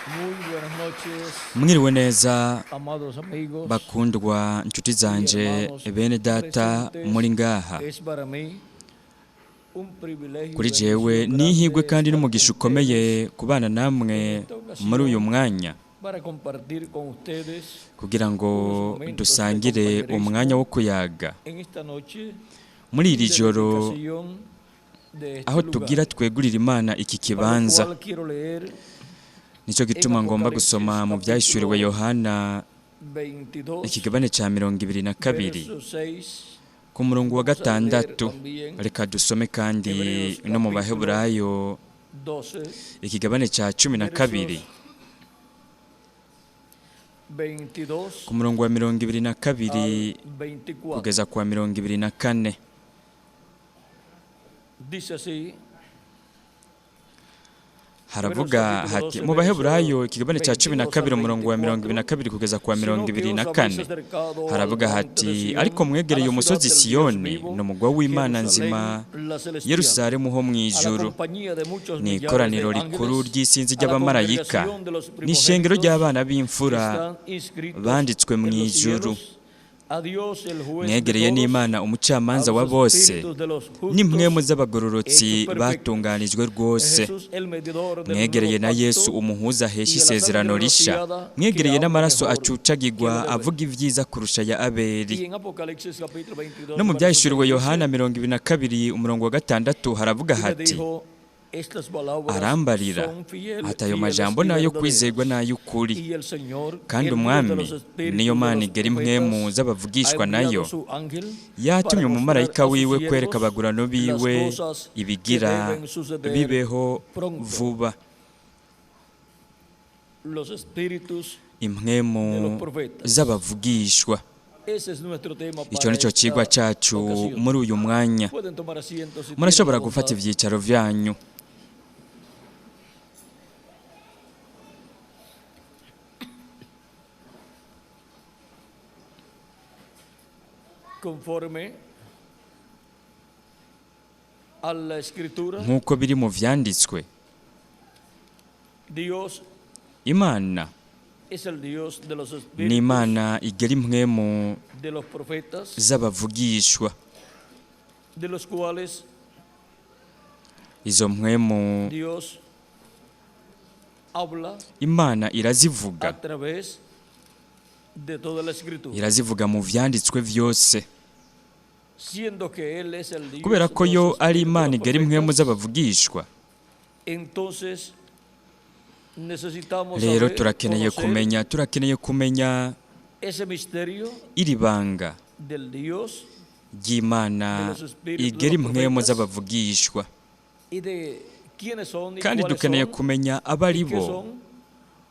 Muy buenas noches, Mwiriwe neza, amados amigos bakundwa nshuti y zanje, hermanos bene data presentes. muri ngaha. Es para mí un privilegio y Kuri jewe bendición nihigwe grande kandi estar con n'umugisha ukomeye ustedes kubana namwe en esta muri uyu ocasión mwanya para compartir con ustedes kugira ngo unos momentos de dusangire umwanya compañerismo wo kuyaga en esta noche muri iri de joro dedicación de este aho tugira lugar, twegurira Imana iki para lo kibanza. cual quiero leer Nicyo en gituma ngomba Apocalipsis gusoma mu byahishuriwe capítulo Yohana 22, ikigabane ca 22 verso 6. ku murongo wa Vamos a leer 6. también Reka dusome kandi Hebreos no mu capítulo Baheburayo 12, ikigabane ca 12 versos 22 ku murongo wa 22 al 24. kugeza ku wa 24. Dice así, Hebreos Haravuga capítulo hati 12, mu Baheburayo verso ikigabane ca cumi na 22 al kabiri umurongo wa mirongo ibiri na 24, kabiri kugeza ku wa mirongo sino que ibiri na os habéis kane acercado al haravuga monte de hati Sión, ariko a mwegereye la ciudad umusozi del Dios Siyoni vivo, n'umugwa w'Imana nzima Jerusalén la celestial, Yerusalemu ho mu a la ijuru compañía de muchos ni millares de ikoraniro rikuru ángeles, ry'isinzi a la ry'abamarayika congregación de los n'ishengero primogénitos ry'abana que b'imfura están inscritos banditswe mu en los ijuru. cielos, a Dios el juez de Mwegereye todos, n'Imana a umucamanza wa los bose espíritus de los n'impwemu justos z'abagororotsi hechos perfectos, batunganijwe a rwose. Jesús el mediador del Mwegereye nuevo na Yesu pacto umuhuza ahesha y a la isezerano sangre risha, rociada que mwegereye habla n'amaraso mejor que acucagirwa lo de Abel. avuga ibyiza kurusha ya Y Abeli. en Apocalipsis capítulo 22, No mu verso byahishuriwe 6 Yohana dice, 22 umurongo wa 6 haravuga y me hati dijo, estas palabras arambarira son fieles, ati ayo fieles majambo y nayo kwizerwa verdaderas. n'ay'ukuri. Y el Señor, Kandi el Dios de umwami los espíritus niyo de Mana los igera impwemu profetas, ha z'abavugishwa enviado nayo su ángel yatumye para mostrar umumarayika a sus wiwe kwereka siervos abagurano las biwe cosas que ibigira deben suceder bibeho pronto. vuba. Los espíritus de Impwemu los profetas. z'abavugishwa. Ese es nuestro tema Icyo para nicyo cigwa esta cacu ocasión. muri uyu mwanya. Pueden tomar asiento si tienen la Murashobora gufata bondad. ivyicaro vyanyu. Conforme a la escritura, Nk'uko biri mu vyanditswe, Dios Imana es el Dios de los ni espíritus Imana igera impwemu de los profetas, z'abavugishwa. de los cuales Izo mpwemu Dios habla Imana irazivuga, a través de toda la escritura, irazivuga mu vyanditswe vyose, siendo que Él es el kubera Dios ko de yo los ari espíritus de Imana los igera impwemu profetas. z'abavugishwa. Entonces necesitamos Rero saber, turakeneye conocer kumenya, turakeneye kumenya ese misterio iri banga del Dios ry'Imana de los espíritus de igera los impwemu profetas z'abavugishwa, y de quiénes son y kandi cuáles dukeneye son kumenya abo ari y qué bo, son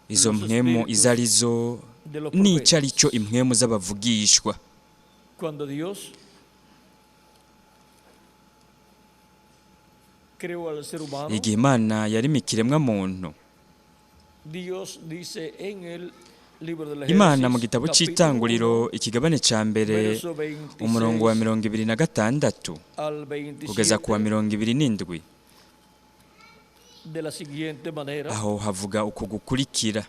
izo los mpwemu izo espíritus ari zo de los n'ico ari profetas. cyo impwemu z'abavugishwa. Cuando Dios creó al ser humano, Igihe Imana yarema ikiremwa muntu, Dios dice en el libro de Imana mu Génesis, gitabo capítulo c'itanguriro 1, ikigabane ca mbere verso umurongo wa 26 26 al kugeza ku wa 27, 27, de la siguiente manera. aho havuga uku gukurikira: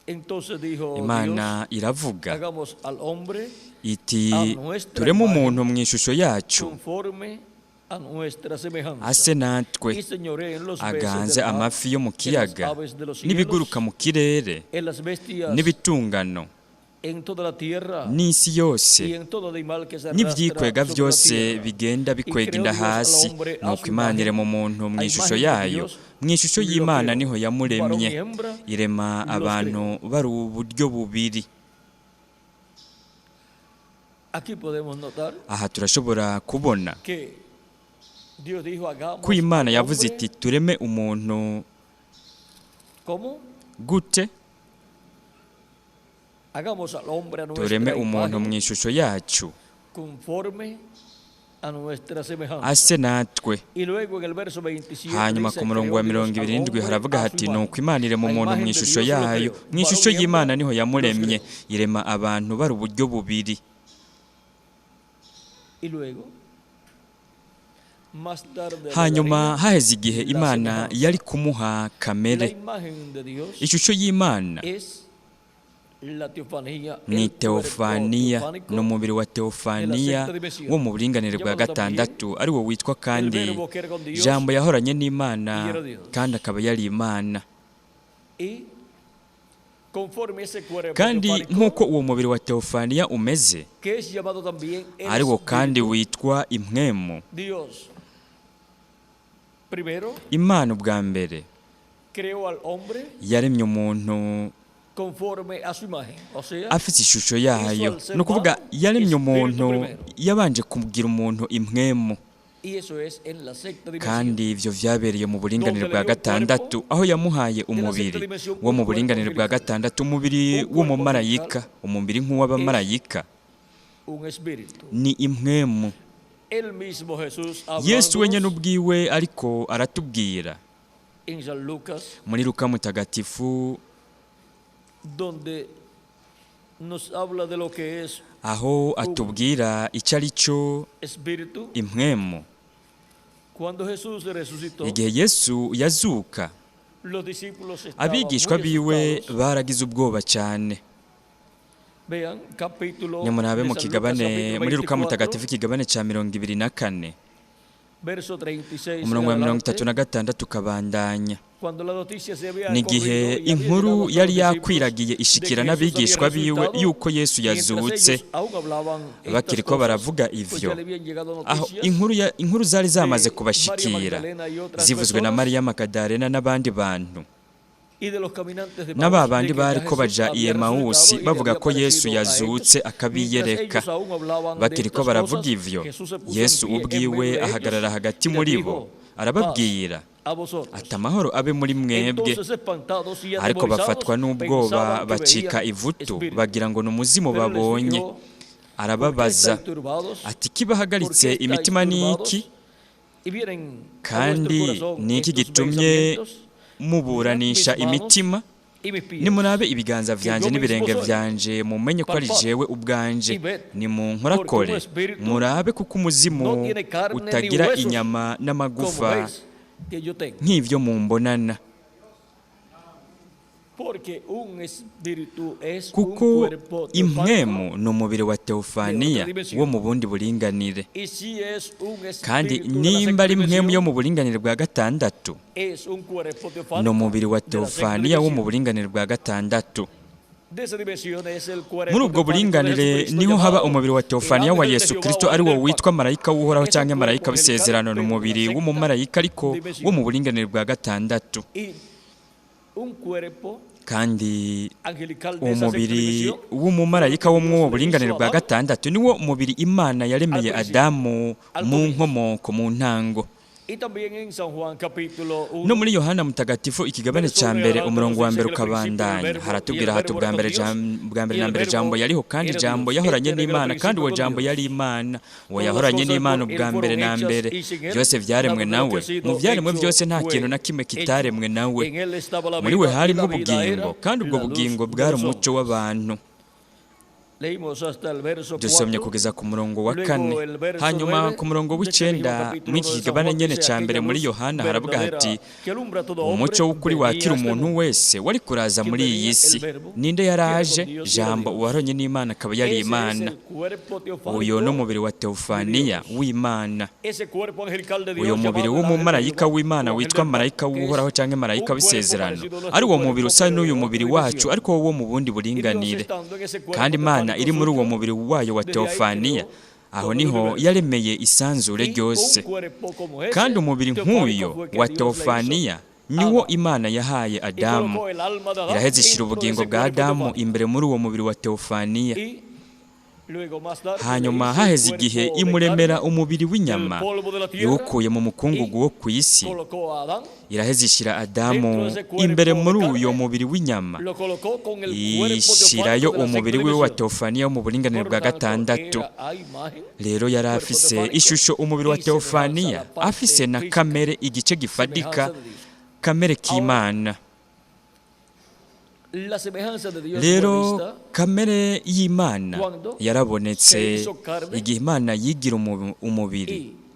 Entonces dijo Dios, Imana iravuga hagamos al hombre iti a nuestra tureme imagen, umuntu mu ishusho yacu conforme a nuestra semejanza, ase natwe, y señoree en los peces aganze del mar, amafi yo mu en las kiyaga aves de los n'ibiguruka cielos, mu kirere en las bestias, n'ibitungano en toda la tierra n'isi yose y en todo animal que se arrastra n'ivyikwega sobre la vyose tierra. bigenda Y bikwega creó inda Dios al hasi. hombre a Nuko su Imana imagen, irema umuntu mu a ishusho imagen de yayo, Dios mu ishusho lo y'Imana creó. niho Varón y yamuremye, hembra irema los abantu creó. bari uburyo bubiri. Aquí podemos notar Aha turashobora kubona que Dios dijo, hagamos ko Imana al yavuze hombre iti tureme umuntu ¿cómo? gute? Hagamos al hombre a Tureme nuestra umuntu mu imagen, ishusho yacu conforme a nuestra semejanza. ase natwe. Y luego en el verso 27 Hanyuma dice, ku murongo creó wa Dios mirongo al ibiri n'indwi hombre haravuga a su hati imagen. nuko Imana irema A umuntu mu imagen de ishusho Dios lo yayo, creó. mu ishusho Varón y y'Imana hembra niho los yamuremye, creó. irema abantu bari uburyo bubiri. Y luego Más tarde le Hanyuma daría haheze igihe la Imana semejanza. yari kumuha La kamere. imagen de Dios Ishusho y'Imana es la teofanía, ni el cuerpo teofaniya, teofánico ni umubiri wa teofaniya wo mu buringanire bwa gatandatu, ari wo witwa kandi El Verbo que era con Dios Jambo yahoranye n'Imana y era Dios. kandi akaba yari Imana. Y conforme ese cuerpo Kandi teofánico, nk'uko uwo mubiri wa teofaniya umeze, que es llamado también el ari wo kandi Espíritu. witwa impwemu, Dios primero Imana ubwa mbere creó al hombre yaremye umuntu conforme a su imagen, o sea, afite ishusho yayo. Ni ukuvuga yaremye umuntu, yabanje kugira umuntu impwemu, y eso es en la sexta dimensión. kandi ivyo vyabereye mu buringanire bwa gatandatu, aho yamuhaye umubiri wo mu buringanire bwa gatandatu, umubiri w'umumarayika, umubiri nk'uw'abamarayika Un espíritu. ni impwemu. El mismo Jesús Yesu wenyine hablándonos ubwiwe ariko aratubwira en San Lucas, muri Luka mutagatifu, donde nos habla de lo que es aho atubwira icyo ari cyo espíritu. impwemu. Cuando Jesús resucitó, Igihe Yesu yazuka, los discípulos estaban abigishwa muy biwe asustados. baragize ubwoba cyane. Vean capítulo Nimurabe de mu San Lucas, kigabane capítulo muri Luka 24, mutagatifu ikigabane cya 24, verso 36 en umurongo wa mirongo adelante. itatu na gatandatu ukabandanya. Cuando la noticia se había Ni igihe corrido y había inkuru llegado hasta yari los discípulos yakwiragiye de ishikira que Jesús había n'abigishwa biwe resucitado, yuko Yesu mientras yazutse, ellos aún hablaban estas bakiriko cosas, baravuga pues ivyo, ya le habían llegado aho noticias inkuru zari zamaze de kubashikira María Magdalena y otras zivuzwe na personas Mariya Magadalena n'abandi bantu y de los caminantes de n'aba Emaús, bandi de que ya bariko Jesús baja i había Emawusi resucitado y le bavuga había ko Yesu aparecido a ellos. yazutse Mientras akabiyereka. ellos aún hablaban de Bakiriko estas baravuga cosas, ivyo, Jesús se puso en Yesu pie en ubwiwe medio de ellos ahagarara hagati y les muri bo, dijo: arababwira "Paz a vosotros". ati: "Amahoro abe muri mwebwe." Entonces, espantados y Ariko atemorizados, bafatwa n'ubwoba, pensaban que bacika veían ivutu, espíritus. bagira ngo ni umuzimu Pero les babonye. dijo: "¿Por qué Arababaza estáis turbados? ati: ¿Por "Kibahagaritse qué estáis imitima ni turbados? iki? Y vienen a Kandi vuestro corazón ni iki estos gitumye pensamientos muburanisha Mirad mis manos imitima? y mis pies, Nimurabe ibiganza vyanje yo mismo n'ibirenge soy. vyanje, mumenye ko ari Palpad jewe ubwanje. y ved, Nimunkorakore, porque un espíritu murabe, kuko umuzimu no tiene carne ni utagira huesos, inyama como n'amagufa veis que yo tengo". nk'ivyo mumbonana." Porque un espíritu es un Kuko cuerpo teofánico, impwemu ni umubiri wa teofaniya wo mu bundi buringanire, y si es un kandi espíritu de la nimba sexta ari impwemu yo dimensión, mu buringanire bwa gatandatu, es un cuerpo ni teofánico umubiri wa de la sexta teofaniya wo mu dimensión. buringanire bwa gatandatu. De esa dimensión es el cuerpo Muri ubwo teofánico de buringanire Jesucristo niho haba llamado umubiri wa el teofaniya wa ángel de Yesu Jehová Kristo, o ari wo ángel del witwa pacto. marayika w'Uhoraho Es un cyangwa cuerpo marayika angelical, w'isezerano, ni pero de la umubiri sexta w'umumarayika ariko wo mu dimensión. buringanire bwa gatandatu. Y un cuerpo Kandi angelical de esa sexta umubiri dimensión w'umumarayika wo fue lo que mw'uwo Dios le buringanire hizo a bwa Adán gatandatu niwo mubiri Imana al yaremeye principio, Adamu al mu comienzo. nkomoko, mu ntango. Y también en San Juan capítulo No 1, muri Yohana mutagatifu ikigabane verso ca 1 en mbere, adelante umurongo nos wa dice mbere que al principio el ukabandanya, verbo y el haratubwira hati: verbo "Ubwa era con mbere Dios bwa mbere y na el mbere Jambo verbo yariho, kandi era Jambo Dios. yahoranye Este era en el n'Imana, kandi principio uwo con Jambo Dios. yari Imana. Uwo Todas las yahoranye cosas n'Imana por ubwa él mbere fueron na hechas mbere, y sin él byose vyaremwe nada de lo que nawe. ha sido Mu vyaremwe hecho vyose nta kintu fue na kimwe hecho. kitaremwe nawe. En él estaba la Muri we vida y harimwo la vida ubugingo, era kandi ubwo la luz bugingo de bwari los umuco hombres. w'abantu." Leímos hasta el verso Dusomye 4. kugeza ku murongo wa kane. Luego el verso Hanyuma 9 ku murongo de este mismo w'icenda capítulo mw'iki de San kigabane Juan nyene dice: ca mbere "Aquella muri luz Yohana haravuga hati: verdadera que alumbra a todo hombre "Umuco w'ukuri venía a wakira este umuntu mundo". wese wari kuraza ¿Quién muri iyi venía? El si. Verbo, Ninde que era con yaraje? Dios y era Jambo Dios. uwaronye n'Imana akaba yari Ese es Imana. el cuerpo Uyo teofánico ni umubiri wa de teofaniya Dios. w'Imana. Ese cuerpo angelical de Uyo Dios mubiri llamado el ángel de w'umumarayika Jehová w'Imana o ángel witwa del marayika pacto, que w'Uhoraho es canke marayika un cuerpo w'isezerano, parecido a ari nuestro uwo mubiri cuerpo, usa pero de n'uyu otra mubiri wacu, dimensión. ariko wo mu bundi Y Dios buringanire. estando en ese cuerpo Kandi Imana teofánico iri muri uwo suyo, mubiri wayo wa desde ahí teofaniya, creó aho todo el niho universo. yaremeye isanzure Y un ryose. cuerpo como Kandi ese umubiri teofánico nk'uyo fue que wa Dios le hizo teofaniya a niwo Adán. Imana yahaye Y Adamu, colocó el alma de Adán iraheza ishira dentro de ubugingo ese bwa cuerpo Adamu teofánico. imbere muri uwo mubiri wa teofaniya. Y luego más tarde le Hanyuma hizo un haheze igihe cuerpo de imuremera carne umubiri del w'inyama polvo de la tierra iwukuye mu mukungugu y wo ku isi, colocó a Adán iraheza ishira dentro Adamu de ese imbere cuerpo de muri uyo carne, mubiri w'inyama, lo colocó con el cuerpo ishirayo teofánico de la sexta umubiri wiwe wa dimensión. teofaniya wo mu buringanire Por bwa tanto, gatandatu. era a imagen, Rero yari cuerpo afise teofánico ishusho umubiri wa y semejanza a teofaniya, la parte afise na física, kamere, igice gifadika, semejanza de Dios. kamere Ahora, k'Imana. la semejanza de Dios fue Rero vista kamere y'Imana cuando se yarabonetse hizo carne igihe Imana yigira umubiri y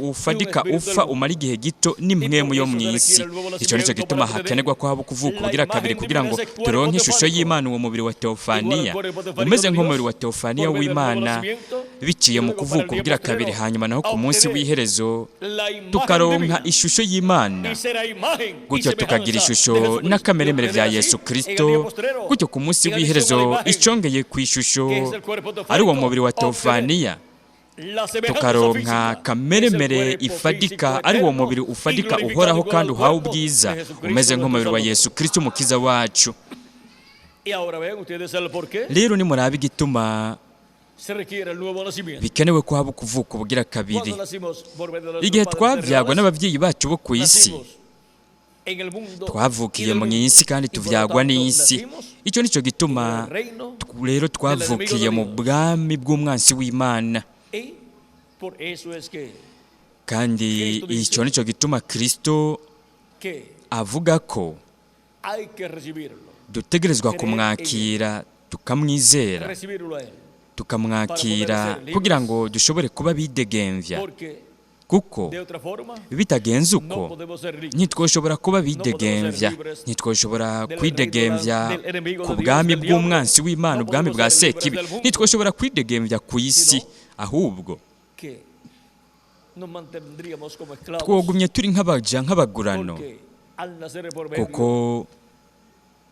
ufadika upfa umara igihe gito n'impwemu yo mu isi. Icyo nicyo gituma hakenerwa ko haba ukuvuka ubugira kabiri kugira ngo turonke ishusho y'Imana, uwo mubiri wa teofaniya umeze nk'umubiri wa teofaniya w'Imana. Biciye mu Luego, para kuvuka el día ubugira kabiri, postrero, hanyuma naho ku munsi obtener w'iherezo la imagen tukaronka divina ishusho y'Imana, y ser a imagen y gutyo tukagira semejanza ishusho de Jesucristo. Y n'akameremere obtener vya así, Yesu en el Kristo, día postrero, gutyo ku munsi en adición a la w'iherezo imagen icongeye ku ishusho que es el cuerpo ari uwo teofánico, mubiri wa obtener teofaniya, la semejanza tukaronka física, que es el kameremere cuerpo ifadika físico ari uwo eterno mubiri y ufadika glorificado uhoraho igual kandi al uhawe cuerpo ubwiza de Jesucristo umeze nuestro nk'umubiri wa Salvador. Yesu Kristo umukiza wacu. Y ahora vean ustedes el porqué Rero nimuraba igituma se requiere el nuevo nacimiento. bikenewe ko haba ukuvuka ubugira kabiri. Cuando nacimos por medio de nuestros Igihe padres twavyagwa terrenales, n'ababyeyi bacu bo ku isi, nacimos en el mundo y twavukiye del mu mundo. isi kandi Y por lo tuvyagwa tanto, n'isi. nacimos Icyo nico en gituma el reino rero twavukiye mu bwami bw'umwansi w'Imana. y por eso es que, Kandi icyo nico gituma Kristo que avuga ko hay que recibirlo, dutegerezwa kumwakira, tukamwizera, recibirlo a él, tukamwakira kugira ngo dushobore kuba bidegemvya, porque kuko de otra forma bitagenze no uko podemos ser libres. ntitwoshobora kuba bidegemvya, ntitwoshobora kwidegemvya ku bwami bw'umwansi w'Imana, ubwami bwa Sekibi, ntitwoshobora kwidegemvya ku isi, ahubwo Que nos mantendríamos como esclavos, twogumye turi nk'abaja, nk'abagurano, porque al nacer por medio kuko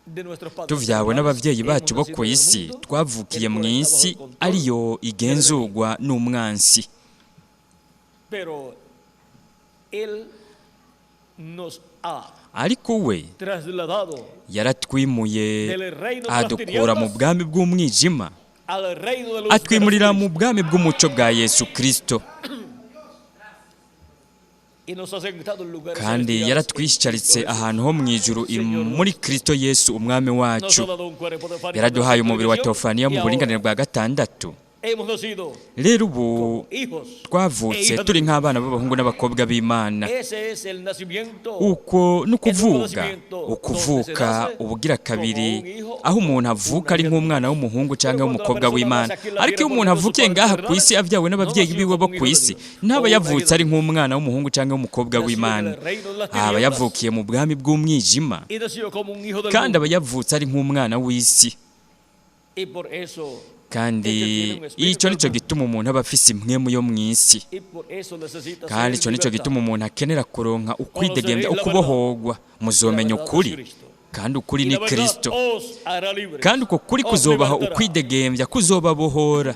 de nuestros padres tuvyawe terrenales, n'abavyeyi hemos bacu bo nacido ku en el isi, mundo, twavukiye el mu cual está isi bajo el control ariyo igenzurwa n'umwansi. Pero él nos ha Ariko we trasladado yaratwimuye del reino de las adukura mu tinieblas bwami bw'umwijima, al reino de luz de atwimurira mu Jesucristo, bwami bw'umuco bwa Yesu Kristo, y nos ha sentado en lugares kandi celestiales en yaratwisharitse Cristo Jesús. ahantu ho mu ijuru muri Kristo Yesu umwami Nos wacu. ha dado un cuerpo de fábrica Yaraduhaye de umubiri wa santificación, teofaniya y mu buringanire ahora bwa gatandatu. hemos nacido Rero ubu hijos e twavutse hijas de turi Dios. nk'abana b'abahungu n'abakobwa b'Imana. Ese es el nacimiento Uko ni ukuvuga ukuvuka ubugira kabiri, aho umuntu avuka ari nk'umwana w'umuhungu cyangwa w'umukobwa w'Imana. Ariko iyo umuntu avukiye ngaha ku isi abyawe n'ababyeyi biwe bo ku isi, ntaba yavutse ari nk'umwana w'umuhungu cyangwa w'umukobwa w'Imana, aba yavukiye mu bwami bw'umwijima, y nació como un hijo del kandi mundo. aba yavutse ari nk'umwana w'isi. Y por eso Kandi icyo nicyo gituma umuntu aba afise impwemu yo mu isi, y por eso necesita kandi ser icyo nicyo libertad. gituma umuntu akenera kuronka ukwidegembya, ukubohogwa. Muzomenya ukuri, kandi ukuri Y ni la verdad Kristo, os hará libres. kandi uko kuri Os kuzobaha libertará. ukwidegembya, kuzobabohora.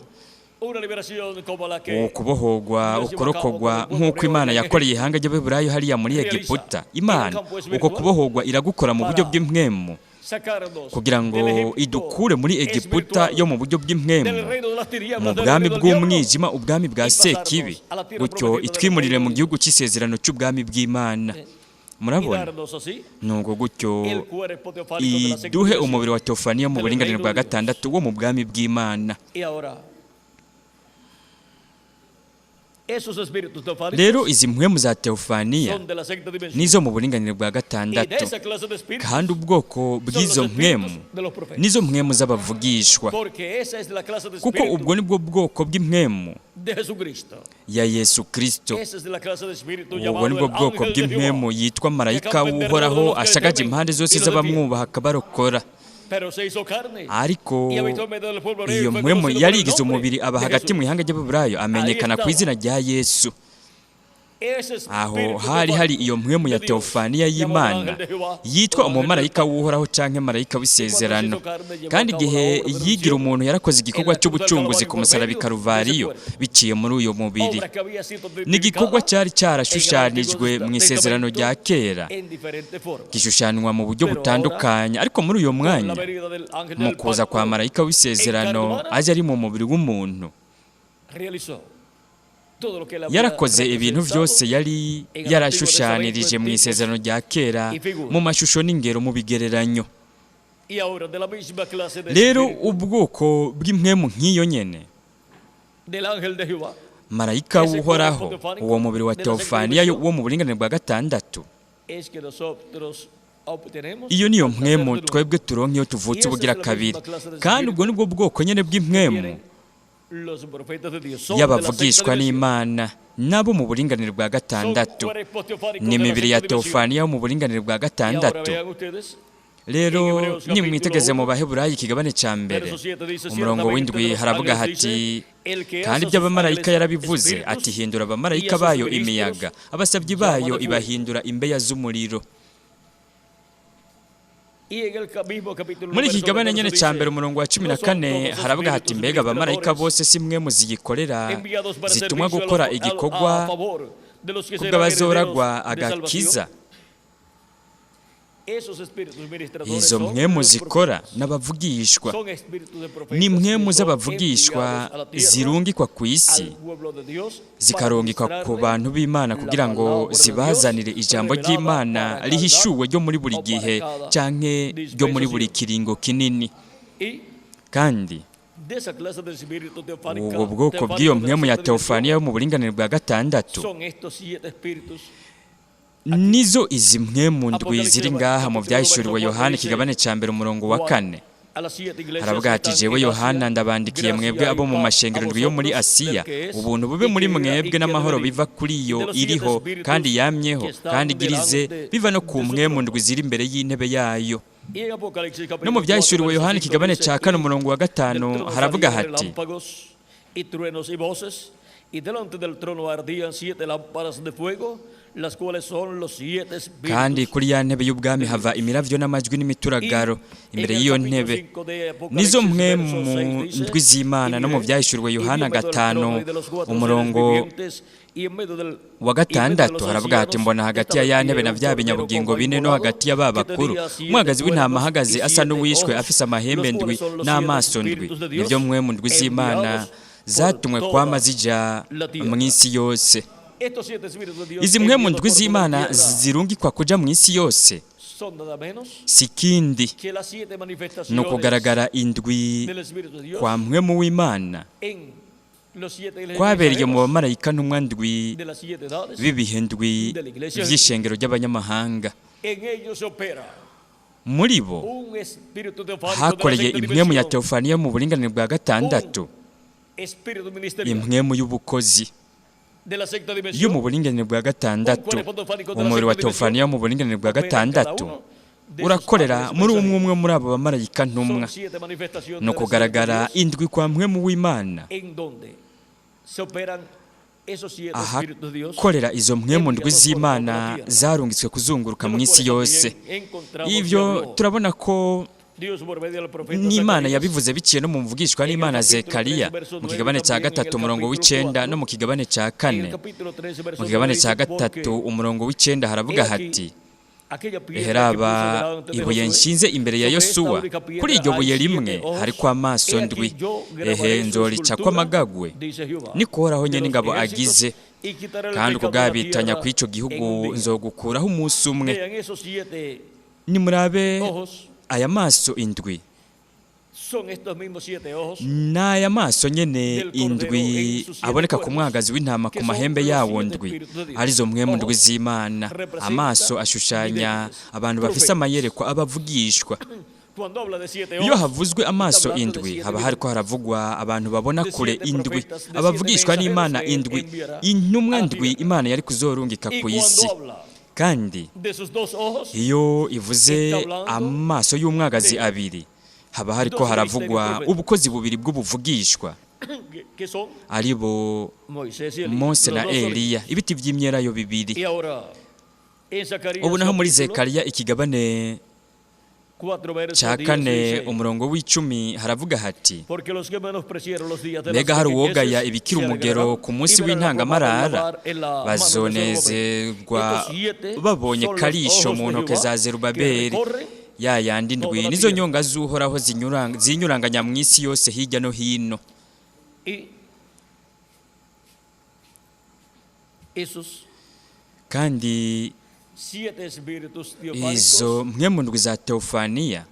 Una liberación como la que Ukubohogwa, ukurokogwa nk'uko Imana yakoreye ihanga ry'Abaheburayo hariya muri Egiputa. Imana uko kubohogwa iragukora mu buryo bw'impwemu, sacarnos kugira ngo del Egipto idukure muri Egiputa espiritual, yo mu buryo del bw'impwemu, reino de las tinieblas, mu del bwami reino del diablo, bw'umwijima, ubwami bwa Sekibi, gutyo itwimurire mu gihugu cy'isezerano cy'ubwami bw'Imana. y Murabona, darnos así nuko gutyo el cuerpo teofánico de la iduhe sexta umubiri wa teofaniya mu buringanire bwa gatandatu wo mu bwami bw'Imana. Y ahora esos espíritus teofánicos Rero izi mpwemu za teofaniya son de la sexta dimensión nizo mu buringanire bwa y de gatandatu, esa clase de espíritus kandi ubwoko son los bw'izo mpwemu espíritus de los profetas, nizo mpwemu z'abavugishwa, porque esa es la clase de kuko espíritu ubwo nibwo bwoko bw'impwemu de Jesucristo. ya Yesu Kristo. Esa es la clase de espíritu Ubwo llamado nibwo el bwoko ángel de bw'impwemu Jehová, yitwa marayika w'Uhoraho ashagaje impande zose z'abamwubaha akabarokora. pero se hizo carne Ariko y habitó en medio del pueblo hebreo iyo y fue mpwemu conocido por el yarigize nombre umubiri aba de hagati Jesús. mu ihanga ry'Abaheburayo, amenyekana ku izina rya Yesu. Ese Aho espíritu hari hari iyo mpwemu ya de Dios, teofaniya llamado y'Imana ángel de Jehová, yitwa o ángel umumarayika w'Uhoraho canke marayika w'isezerano. Kandi igihe yigira umuntu yarakoze igikorwa cy'ubucunguzi ku musaraba i Karuvariyo biciye muri uyo mubiri. obra que había sido Ni igikorwa tipificada cyari cyarashushanijwe mu isezerano rya kera, en diferentes formas. gishushanwa mu buryo butandukanye, ariko muri uyo Con la mwanya venida del ángel mu del kuza kwa pacto marayika w'isezerano aje ari mu mubiri w'umuntu, realizó todo lo que él había yarakoze ibintu representado byose yari yarashushanirije mu isezerano rya kera mu mashusho n'ingero mu bigereranyo. y ahora de la misma clase de Rero espíritu ubwoko bw'impwemu nk'iyo nyene, del ángel de Jehová marayika w'Uhoraho, uwo mubiri wa teofaniya wo mu buringanire bwa gatandatu, es que nosotros obtenemos iyo niyo al nacer mpwemu de nuevo. twebwe turonka iyo tuvutse ubugira kabiri. Kandi ubwo nibwo bwoko nyene bw'impwemu Tienen los profetas de Dios son de la sexta y'abavugishwa dimensión. n'Imana nabo mu buringanire bwa Son gatandatu. cuerpos teofánicos Ni de la imibiri ya sexta dimensión. teofaniya yo mu buringanire bwa Y ahora gatandatu. vean ustedes Rero nimwitegeze mu Baheburayi ikigabane cya mbere, umurongo w'indwi, haravuga hati: "Kandi iby'abamarayika yarabivuze ati: 'Hindura abamarayika bayo imiyaga, abasabyi bayo ibahindura imbeya z'umuriro.'" Muri iki kigabane nyene cya mbere, umurongo wa 14, haravuga hati: "Mbega abamarayika bose si mwe muziyikorera zitumwa gukora igikorwa kubw'abazoragwa agakiza?" Izo mpwemu zikora n'abavugishwa, ni mpwemu z'abavugishwa zirungikwa ku isi, zikarungikwa ku bantu b'Imana kugira ngo zibazanire ijambo ry'Imana rihishuwe ryo muri buri gihe canke ryo muri buri kiringo kinini. Kandi ubwo bwoko bw'iyo mpwemu ya teofaniya yo mu buringanire bwa gatandatu nizo izi mpwemu ndwi ziri ngaha mu Byahishuriwe Yohana ikigabane cya mbere, umurongo wa 4. Haravuga hati: "Jewe Yohana ndabandikiye mwebwe abo mu mashengero ndwi yo muri Asiya, ubuntu bube muri mwebwe n'amahoro biva kuri iyo iriho kandi yamyeho kandi igirize, biva no ku mpwemu ndwi ziri imbere y'intebe yayo." No mu Byahishuriwe Yohana ikigabane cya 4, umurongo wa 5, haravuga hati: Y delante del trono ardían siete lámparas de fuego, las cuales son los siete "Kandi espíritus. kuri ya ntebe y'ubwami hava imiravyo n'amajwi n'imituragaro imbere y'iyo ntebe, nizo mpwemu ndwi z'Imana." No mu Byahishuriwe Yohana 5, umurongo wa 6, haravuga hati: "Mbona hagati ya ya ntebe na bya binyabugingo bine no hagati ya ba bakuru umwagazi w'intama ahagaze asa n'uwishwe, afise amahembe ndwi n'amaso ndwi, nibyo mpwemu ndwi z'Imana zatumwe kwama zija mu isi yose." Izi mpwemu ndwi z'Imana zirungikwa kuja mu isi yose si kindi ni ukugaragara indwi kwa mpwemu w'Imana kwabereye mu bamarayika ntumwa ndwi b'ibihe ndwi by'ishengero ry'abanyamahanga. Muri bo hakoreye impwemu ya teofaniya mu buringanire bwa gatandatu, impwemu y'ubukozi yo mu buringanire bwa gatandatu. Umubiri wa teofaniya mu buringanire bwa gatandatu urakorera muri umwe umwe muri abo bamarayika ntumwa. Ni ukugaragara indwi kwa mpwemu w'Imana ahakorera izo mpwemu ndwi z'Imana zarungitswe kuzunguruka mu isi yose. Ibyo turabona ko n'Imana yabivuze biciye no mu mvugishwa n'Imana Zekariya mu kigabane cya 3, umurongo w'9, no mu kigabane cya 4. Mu kigabane cya 3, umurongo w'9, haravuga hati: "Eheraba ibuye nshinze imbere ya Yosuwa, kuri iryo buye rimwe hariko amaso ndwi, ehe nzorica kw'amagagwe, niko Uhoraho nyene ingabo agize, kandi ukugabitanya kw'ico gihugu nzogukuraho umunsi umwe." Nimurabe aya maso indwi, n'aya maso nyene indwi aboneka ku mwagazi w'intama ku mahembe yawo ndwi, arizo mpwemu ndwi z'Imana. Amaso ashushanya abantu bafise amayerekwa, abavugishwa. Iyo havuzwe amaso indwi, haba hariko haravugwa abantu babona kure indwi, abavugishwa n'Imana indwi, intumwa ndwi Imana yari kuzorungika ku isi. Kandi iyo ivuze amaso y'umwagazi abiri, haba hariko haravugwa ubukozi bubiri bw'ubuvugishwa, aribo Mose na Eliya, ibiti vy'imyelayo bibiri. Ubu naho muri Zekariya ikigabane cya 4, umurongo w'10, haravuga hati: "Mbega hari uwogaya ibikira umugero ku munsi w'intangamarara? Bazonezerwa babonye karisho mu ntoke za Zerubabeli. Ya yandi ndwi nizo nyonga z'Uhoraho zinyuranganya mu isi yose hirya no hino." Kandi izo mpwemu ndwi za teofaniya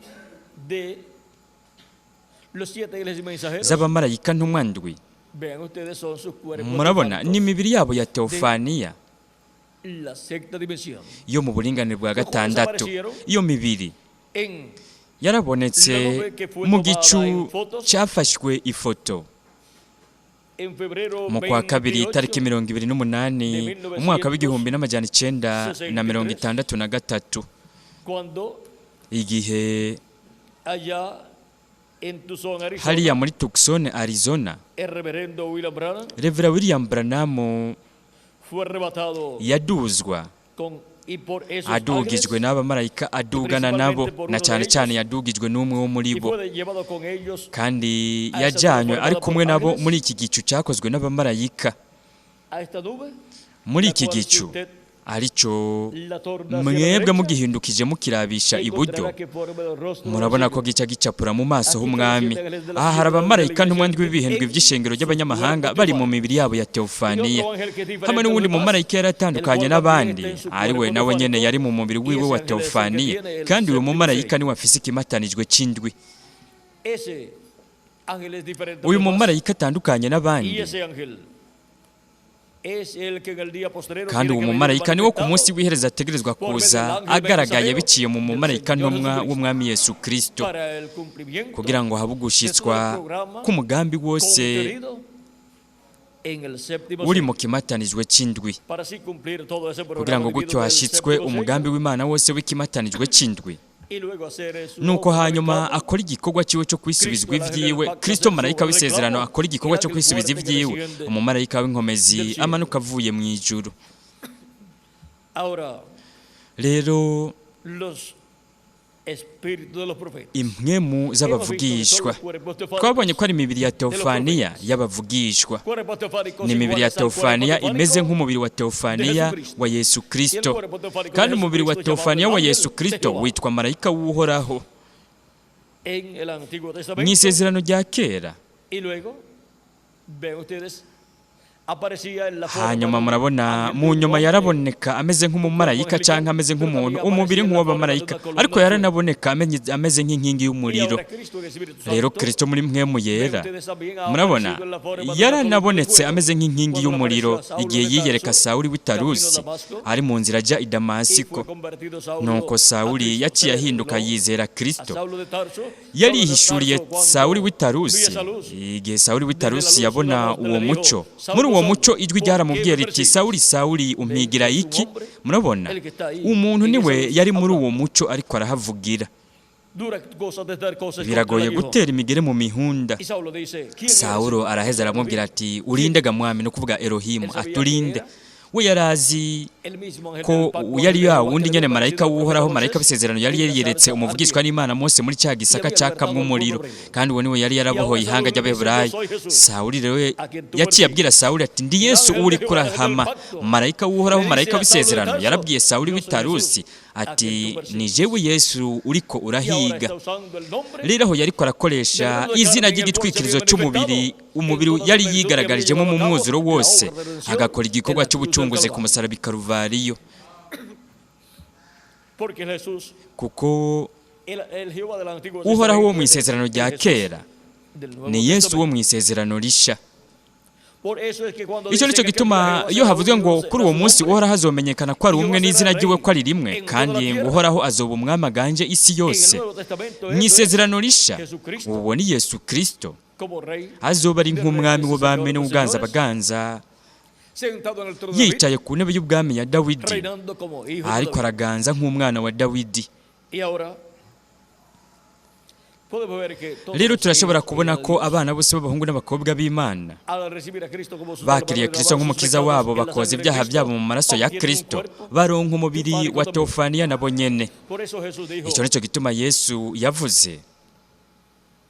z'abamarayika ntumwa ndwi, murabona ni imibiri yabo ya teofaniya yo mu buringanire bwa gatandatu. Iyo mibiri yarabonetse mu gicu cyafashwe ifoto mu kwa kabiri, itariki 28, umwaka w'1963, Igihe Allá en Tucson, Arizona, hariya muri Tucson, Arizona, el reverendo William Branham Revera William Branham fue arrebatado yaduzwa con y por esos adugijwe ángeles n'abamarayika, adugana nabo, na cyane cyane yadugijwe n'umwe wo muri y bo, fue llevado con ellos kandi yajyanywe ari kumwe nabo muri iki gicu cyakozwe n'abamarayika, a esta nube, muri iki gicu aricyo la torna hacia la mwebwe derecha, mugihindukije mukirabisha iburyo, encontrará que forma el rostro del murabona ko Señor. gica gicapura mu maso h'umwami. Aha hari abamarayika ntumwa ndwi b'ibihindwi by'ishengero ry'abanyamahanga bari mu mibiri yabo ya teofaniya, hamwe n'uwundi mumarayika yari atandukanye n'abandi, ari we nawe nyene yari mu mubiri wiwe wa teofaniya, kandi uwo mumarayika niwe afise ikimatanijwe c'indwi. Ese ángel es diferente a Uyu los demás, mumarayika atandukanye y n'abandi, ese ángel es el que en el día postrero kandi tiene uwo que venir mumarayika niwo ku munsi manifestado w'ihereza ategerezwa kuza agaragaye biciye mu mumarayika ntumwa w'umwami Yesu Kristo, para el cumplimiento kugira ngo habe ugushitswa k'umugambi wose contenido en el séptimo uri sello, mu kimatanijwe c'indwi, para así cumplir todo ese kugira programa ngo divino gutyo del hashitswe séptimo umugambi sello, w'Imana wose w'ikimatanijwe c'indwi. y luego hacer su Nuko obra hanyuma reclamo, akora igikorwa ciwe cyo kwisubizwa ivyiwe, Kristo marayika w'isezerano akora igikorwa cyo kwisubiza ivyiwe, umumarayika w'inkomezi amanuka avuye mu ijuru. Ahora Rero los espíritus de los profetas, impwemu z'abavugishwa, twabonye ko ari imibiri ya teofaniya y'abavugishwa. cuerpos teofánicos Ni imibiri ya iguales al cuerpo teofaniya imeze teofánico nk'umubiri wa teofaniya wa Yesu Kristo, kandi umubiri wa teofaniya wa Yesu Kristo witwa marayika w'Uhoraho en el Antiguo mu Testamento. isezerano rya kera. Y luego ven ustedes, aparecía en la forma Hanyuma de un murabona ángel mu de un nyuma hombre, yaraboneka ameze nk'umumarayika cyangwa ameze nk'umuntu, umubiri nk'uw'abamarayika, ariko yaranaboneka ameze nk'inkingi y y'umuriro. ahora Cristo en Espíritu Rero Santo, Kristo muri mwemu ven yera, ustedes también ha murabona aparecido en la forma de una columna de yaranabonetse fuego, ameze nk'inkingi cuando le y'umuriro apareció a Saulo igihe de yiyereka Tarso, Sawuli w'i Tarusi camino a Damasco, ari mu nzira ajya i y Damasiko. fue convertido Saulo Nuko a Sawuli Cristo. yaciye Se le ahinduka reveló yizera a Kristo. Saulo de Tarso, Saulo de Yarihishuriye Tarso cuando Sawuli w'i vio Tarusi. esa luz, Igihe Sawuli w'i desde la Tarusi luz una yabona voz le uwo dijo, muco, Saulo, muri uwo Saulo, muco ijwi ¿por qué ryaramubwiye me riti, persigues? Sawuli, Sawuli, umpigira Ven, es un iki? hombre Murabona el que está ahí umuntu en esa niwe luz yari muri hablando. uwo muco ariko arahavugira. Dura cosa de dar cosas contra el Biragoye aguijón. gutera imigere mu mihunda. Y Saulo dice, ¿quién eres? Sawulo araheza aramubwira ati, urinde ga mwami, no kuvuga Elohimu, aturinde. We yari azi El mismo ángel ko del pacto, yari ángel de ya Jehová, wundi que le nyene había marayika aparecido al w'Uhoraho, profeta marayika Moisés w'isezerano yari en la yeretse zarza umuvugishwa ardiente. n'Imana Mose muri cya gisaka cakamwe umuriro, kandi uwo niwe yari yarabohoye ihanga ry'Abaheburayo. Sawuli rero yaciye abwira Sawuli ati, ndi Yesu uri kurahama. Marayika w'Uhoraho, marayika w'isezerano, yarabwiye Sawuli w'i Tarusi ati, ni jewe Yesu uriko Y ahora urahiga. está usando el nombre Rero aho yariko arakoresha izina ry'igitwikirizo c'umubiri, umubiri yari yigaragarijemo mu mwuzuro wose, agakora igikorwa c'ubucunguzi ku musaraba i Karuvariyo, porque Jesús, kuko el Jehová del Antiguo Uhoraho wo Testamento mu es isezerano rya el Jesús kera del Nuevo ni Yesu wo Testamento. mu isezerano risha. Por eso es que cuando Icyo dice nicyo que aquel día gituma Jehová iyo será havuzwe uno ngo y kuri será uwo su munsi nombre, Uhoraho azomenyekana ko ari umwe Jehová será n'izina ryiwe rey ko ari rimwe, en toda la kandi ngo tierra. Uhoraho azoba umwami aganje isi En el yose. Nuevo Testamento Mu eso es isezerano risha Jesucristo uwo ni Yesu Kristo como rey azoba ari de nk'umwami reyes y w'abami señor de n'uganza señores, abaganza, sentado en el trono de David, yicaye ku ntebe y'ubwami ya Dawidi, reinando como hijo de ariko David. araganza nk'umwana wa Dawidi. Y ahora podemos ver que todos Rero los turashobora hijos y kubona hijas de ko Dios, abana bose b'abahungu n'abakobwa b'Imana al recibir a Cristo como su bakiriye Salvador y Kristo lavar sus nk'umukiza pecados wabo, en la bakoza sangre de ibyaha Cristo, byabo mu maraso ya obtienen un Kristo, cuerpo baronka umubiri teofánico wa también. teofaniya nabo nyene. Por eso Jesús dijo, Icyo nicyo gituma Yesu yavuze,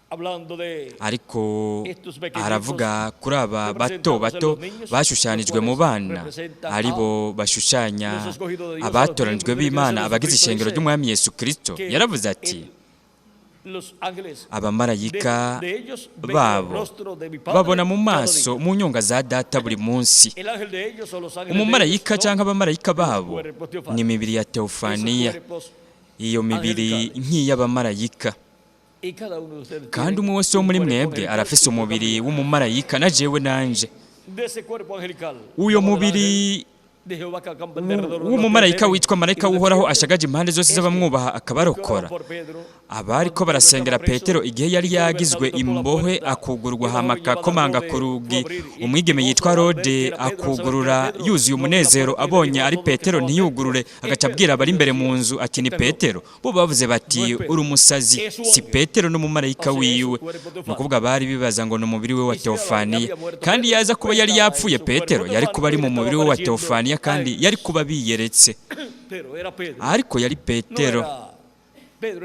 hablando de ariko estos pequeñitos aravuga kuri aba bato representados en bato los niños, los bashushanijwe mu cuales bana, representan aribo a bashushanya los escogidos de Dios, a los abatoranijwe miembros de la iglesia b'Imana, de abagize Jesucristo, ishengero dice ry'umwami Yesu Kristo. que Yaravuze ati, los ángeles abamarayika de ellos ven el babo rostro de mi Padre babona mu cada maso día. mu nyonga za data buri munsi. El ángel de ellos o los ángeles de ellos Umumarayika son cyangwa abamarayika babo cuerpos teofánicos. ni imibiri ya Esos teofaniya, cuerpos iyo mibiri angelicales. nk'iy'abamarayika. Y cada uno de ustedes Kandi tiene umwe wese wo un muri cuerpo mwebwe angelical arafise y umubiri también. w'umumarayika na jewe nanje. De ese cuerpo angelical, Uyo llamado el mubiri ángel, w'umumarayika witwa marayika w'Uhoraho ashagaje impande zose z'abamwubaha akabarokora. Abariko barasengera Petero igihe yari yagizwe imbohe akugurwa hama akakomanga ku rugi, umwigeme yitwa Rode akugurura yuzuye umunezero abonye ari Petero ntiyugurure, agaca abwira abari imbere mu nzu ati ni Petero. Bo bavuze bati uri umusazi, si Petero n'umumarayika wiwe. Ni ukuvuga bari bibaza ngo ni umubiri we wa Teofaniya, kandi yaza kuba yari yapfuye Petero yari kuba ari mu mubiri we wa Teofaniya kandi yari kuba biyeretse. Ariko yari Petero,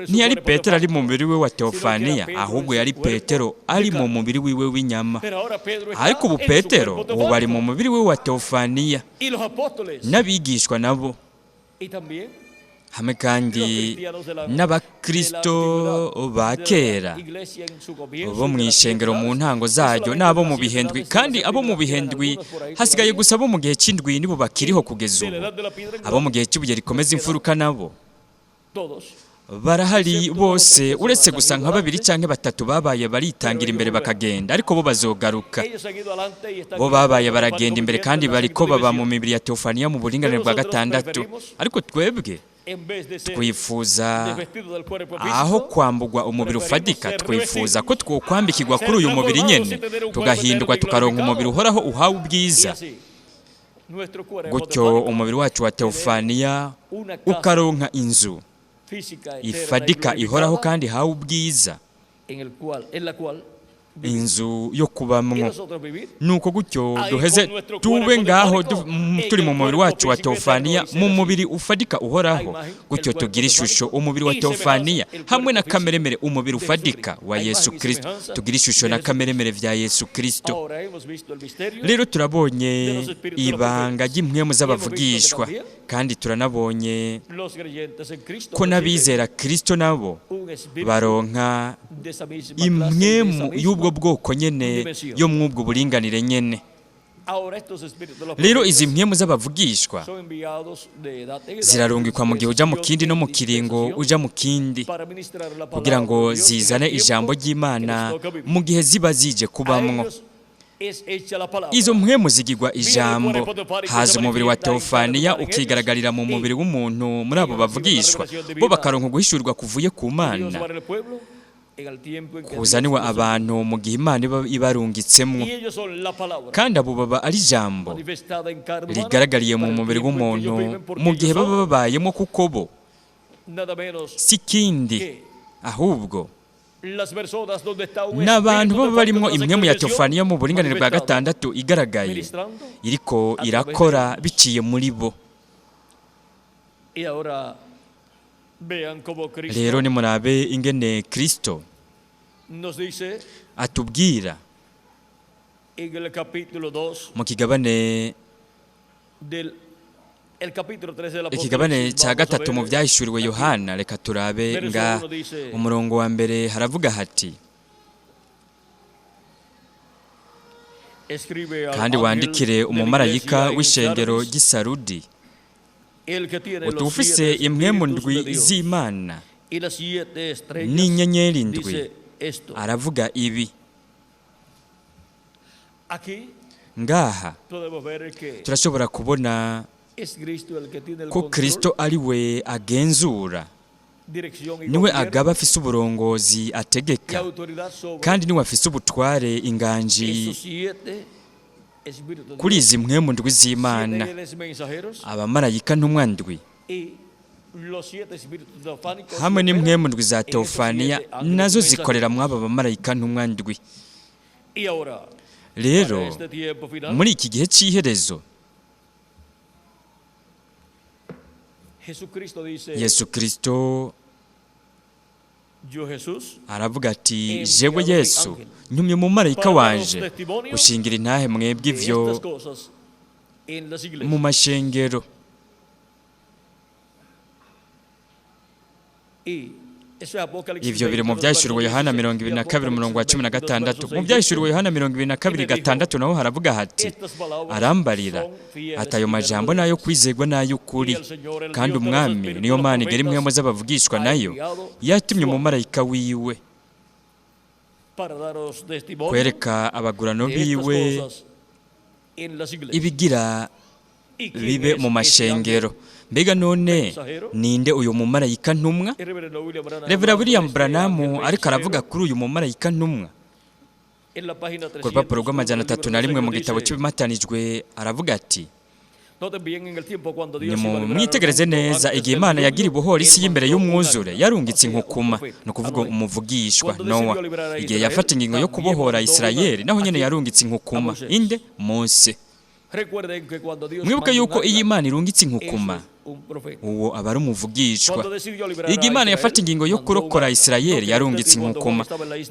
ntiyari Petero ari mu mubiri we wa Teofaniya, ahubwo yari Petero ari mu mubiri wiwe w'inyama. Ariko ubu Petero ubu ari mu mubiri we wa Teofaniya, n'abigishwa nabo hamwe kandi n'abakristo ba kera bo mu ishengero mu ntango zaryo n'abo mu bihendwi, kandi abo mu bihendwi hasigaye gusa abo mu gihe cy'indwi nibo bakiriho kugeza ubu. Abo mu gihe cy'ibuye rikomeza imfuruka nabo barahari bose, uretse gusa nka babiri cyangwa batatu babaye baritangira imbere bakagenda, ariko bo bazogaruka. Bo babaye baragenda imbere kandi bariko baba mu mibiri ya Teofaniya mu buringanire bwa gatandatu. Ariko twebwe twifuza aho kwambugwa umubiri ufadika, twifuza ko twokwambikirwa kuri uyu mubiri nyene, tugahindurwa tukaronka umubiri uhoraho uhawe ubwiza. Gutyo umubiri wacu wa Teofaniya ukaronka inzu ifadika ihoraho kandi hawe ubwiza, inzu yo kubamwo. Nuko gutyo duheze tube ngaho turi mu mubiri wacu wa Teofaniya, mu mubiri ufadika uhoraho. Gutyo tugira ishusho umubiri wa Teofaniya hamwe na kameremere umubiri ufadika wa Yesu Kristo, tugira ishusho na kameremere vya Yesu Kristo. Rero turabonye ibanga ry'impwemu z'abavugishwa, kandi turanabonye ko n'abizera Kristo nabo baronka impwemu y'ubwo bwoko nyene yo mwubwo buringanire nyene. Rero izi mpwemu z'abavugishwa zirarungikwa mu gihe uja mu kindi no mu kiringo uja mu kindi, kugira ngo zizane ijambo ry'Imana mu gihe ziba zije kubamwo. Izo mpwemu zigirwa ijambo, haza umubiri wa Teofaniya ukigaragarira mu mubiri w'umuntu muri abo bavugishwa, bo bakaronka guhishurwa kuvuye ku Mana kuzaniwa abantu mu gihe Imana ibarungitsemwo. Kandi abo baba ari ijambo rigaragariye mu mubiri w'umuntu mu gihe baba babayemo, kuko bo si kindi ahubwo n'abantu baba barimwo impwemu ya Teofaniya mu buringanire bwa gatandatu igaragaye iriko irakora biciye muri bo. Rero nimurabe ingene Kristo atubwira mu kigabane ikigabane cya gatatu mu byahishuriwe Yohana. Reka turabe nga umurongo wa mbere haravuga hati: kandi wandikire umumarayika w'ishengero ry'Isarudi utufise impwemu ndwi z'Imana n'inyenyeri ndwi, aravuga ibi. Ngaha turashobora kubona ko Kristo ari we agenzura, niwe agaba afise uburongozi ategeka, kandi niwe afise ubutware inganji kuri izi mpwemu ndwi z'Imana, abamarayika ntumwa ndwi hamwe n'impwemu ndwi za Teofaniya nazo zikorera mw'aba bamarayika ntumwa ndwi. Rero muri iki gihe cy'iherezo Yesu Kristo aravuga ati: jewe Yesu ntumye umumarayika wanje gushingira intahe mwebwe ivyo mu mashengero. Ivyo biri mu byahishuriwe Yohana 22 umurongo wa 16. Mu byahishuriwe Yohana 22:6 naho haravuga hati: arambarira ati ayo majambo nayo kwizegwa n'ay'ukuri, kandi Umwami niyo Mana igera impwemu z'abavugishwa nayo yatumye umumarayika wiwe kwereka abagurano biwe ibigira bibe mu mashengero. Mbega none ninde uyu mumarayika ntumwa? Revera William Branham ariko aravuga kuri uyu mumarayika ntumwa ku rupapuro rw'amajana 301 mu gitabo cy'ibimatanijwe, aravuga ati: "Nimwitegereze neza, igihe Imana yagira ibohora isi y'imbere y'umwuzure, yarungitse inkukuma, ni ukuvuga umuvugishwa Nowa. Igihe yafata ingingo yo kubohora Isirayeli, naho nyene yarungitse inkukuma. Inde? Mose. Mwibuke yuko iyo Imana irungitse inkukuma, uwo aba ari umuvugishwa. Igihe Imana yafata ingingo yo kurokora Isirayeli, yarungitse inkukuma.